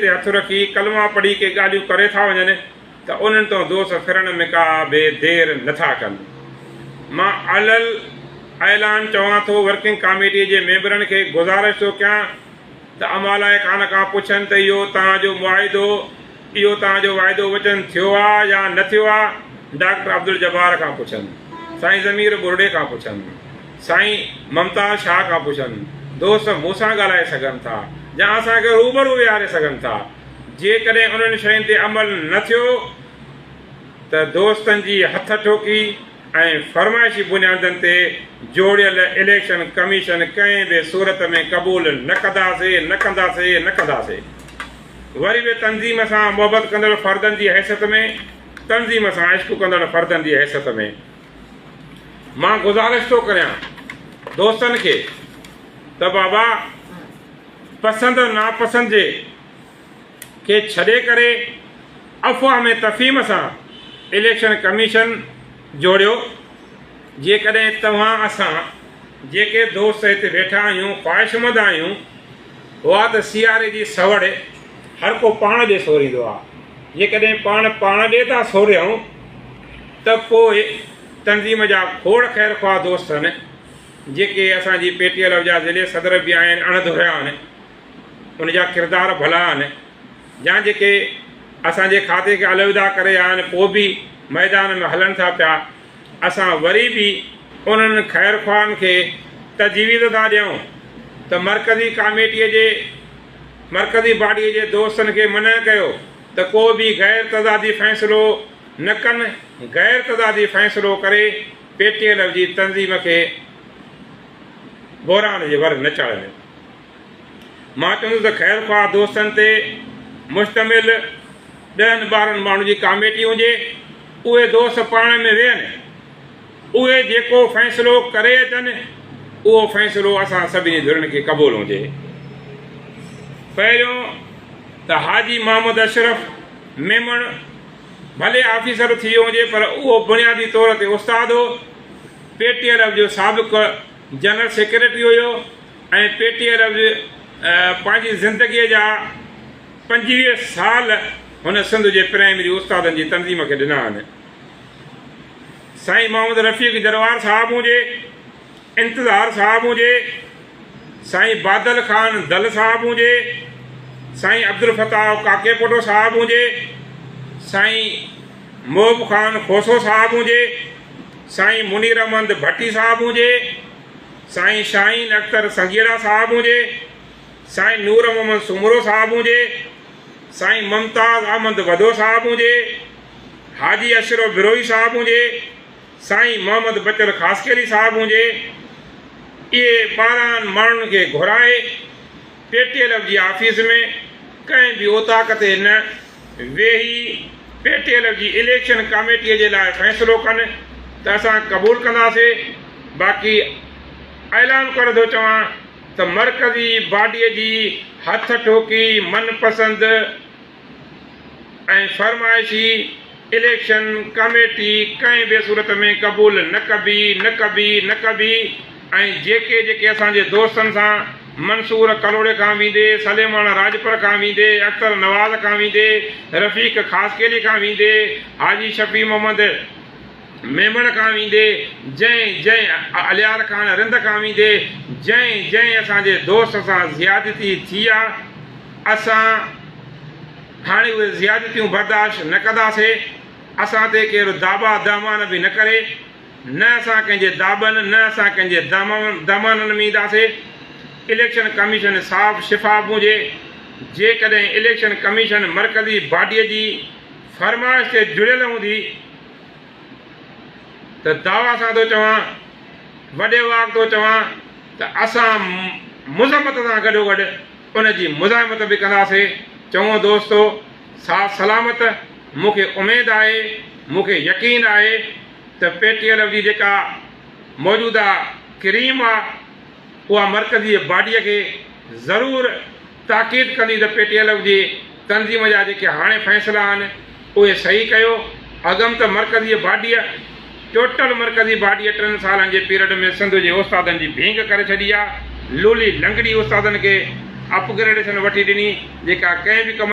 تي هٿ رکي ڪلما پڙهي ڪي ڳالهيون ڪري ٿا وڃن ته انهن تان دوست ڦرڻ ۾ ڪا به دير نه ٿا ڪن. مان علل اعلان چوان ٿو ورڪنگ ڪاميٽي جي ميمبرن کي گذارش ٿو ڪيان ته امالائي خان کان پڇن ته اهو توهان جو معاهدو، اهو توهان جو واعدو وچن ٿيو آ يا نه ٿيو آ؟ ڊاڪٽر عبدالجبار کان پڇن، سائين ضمير ٻرڙي کان پڇن، سائين ممتاز شاهه کان پڇن، دوست مون سان ڳالهائي سگهن ٿا يا اسان کي روبرو ويهاري سگهن ٿا، جيڪڏهن انهن شين تي عمل نه ٿيو ته دوستن جي هٿ ٺوڪي ۽ فرمائشي بنيادن تي جوڙيل اليڪشن ڪميشن ڪنهن به صورت ۾ قبول نه ڪنداسي، نه ڪنداسي، نه ڪنداسي. وري به تنظيم سان محبت ڪندڙ فردن جي حيثيت ۾، تنظيم سان عشق ڪندڙ فردن جي حيثيت ۾ مان گذارش ٿو ڪريان دوستن کي ته بابا پسند ناپسند جي کي ڇڏي ڪري افواهه ۾ تفهيم سان اليڪشن ڪميشن جوڙيو، جيڪڏهن توهان اسان جيڪي دوست هتي ويٺا آهيون خواهشمند آهيون هئا ته سياري جي سوڙ هر ڪو پاڻ ڏي سوريندو آهي، جيڪڏهن پاڻ پاڻ ڏي ٿا سوريون ته پوء تنظيم جا کوڙ خيرخواهه دوست آهن جيڪي اسان جي پي ٽي ايل جا ضلعي صدر به آهن اڻ ڌريا آهن. ان جا ڪردار ڀلا آهن يا جيڪي اسان جي کاتي کي الوداع ڪري آيا آهن پوء به ميدان ۾ هلن ٿا پيا اسان وري به انهن خيرخواهن کي تجويز ٿا ڏيون ته مرڪزي ڪاميٽي جي مرڪزي باڊي جي دوستن کي منع ڪيو ته ڪو به غير تضادي فيصلو نه ڪن غير تضادي فيصلو ڪري پي ٽي ايل جي تنظيم کي بحران جي ور نه چاڙهن. مان چوندس ته خير خواهه دوستن تي مشتمل ڏهن ٻارهن ماڻهن جي ڪاميٽي هجي، اهي دوست پاڻ ۾ ويهن، اهي جيڪو فيصلو ڪري اچن، اهو فيصلو اسان سڀني ڌرين کي قبول هجي. پهريون ته حاجي محمد اشرف ميمڻ ڀلي آفيسر ٿي ويو هجي پر اهو بنيادي طور تي استاد هو، پي ٽي ايل جو سابق جنرل سيڪريٽري هيو ۽ پي ٽي ايل پنهنجي زندگيء جا 25 سال هن سنڌ جي پرائمري استادن جي تنظيم کي ڏنا آهن. سائين محمد رفيق جروار صاحب هجي، انتظار صاحب هجي، سائين بادل خان دل صاحب هجي، سائين عبدالفتاح ڪاڪيپوٽو صاحب هجي، سائين محب خان کوسو صاحب هجي، سائين منير احمد ڀٽي صاحب هجي، سائين شاهين اختر سنگيئڙا صاحب هجي، سائين نور محمد سومرو صاحب هجي، سائين ممتاز احمد وڌو صاحب هجي، حاجي اشرف بروهي صاحب هجي، سائين محمد بچل خاصخيلي صاحب هجي، اهي 12 ماڻهن کي گهرائي پي ٽي ايل ايف جي آفيس ۾ ڪنهن به اوطاق تي نه ويهي پي ٽي ايل ايف جي اليڪشن ڪاميٽي جي لاء فيصلو ڪن ته اسان قبول ڪنداسي باقي اعلان ڪري ٿو چوان ته مرڪزي باڊي جي هٿ ٺوڪي من پسند ۽ فرمائشي اليڪشن ڪميٽي ڪنهن به صورت ۾ قبول نه ڪبي نه ڪبي نه ڪبي ۽ جيڪي جيڪي اسان جي دوستن سان منصور ڪلهوڙي کان ويندي سليمان راڄپر کان ويندي اختر نواز کان ويندي رفيق خاصخيلي کان ويندي حاجي شفيع محمد ميمڻ کان ويندي جنهن جنهن اليار خان رند کان ويندي جنهن جنهن اسان جي دوست سان زيادتي ٿي آ اسان هاڻي اهي زيادتيون برداشت نه ڪنداسي اسان تي ڪير داٻا دهمان به نه ڪري نه اسان ڪنهن جي داٻن نه اسان ڪنهن جي دهمانن ۾ اينداسي اليڪشن ڪميشن صاف شفاف هجي جيڪڏهن اليڪشن ڪميشن مرڪزي باڊي جي فرمائش تي جڙيل هوندي ته دعويٰ سان ٿو چوان، وڏي واڪ ٿو چوان ته اسان مذمت سان گڏوگڏ ان جي مزاحمت به ڪنداسين. چڱو دوستو، ساٿ سلامت، مون کي اميد آهي، مون کي يقين آهي ته پي ٽي ايل جي جيڪا موجوده ڪريم آ، اها مرڪزي باڊيء کي ضرور تاڪيد ڪندي ته پي ٽي ايل جي تنظيم جا جيڪي هاڻي فيصلا آهن اهي صحيح ڪيو. اڳم ته مرڪزي باڊيء ٽوٽل مرڪزي باڊيء ٽن سالن جي پيريڊ ۾ سنڌ جي استادن جي ڀينگ ڪري ڇڏي آ. لولي لنگڙي استادن کي اپگريڊيشن وٺي ڏني جيڪا ڪنهن به ڪم.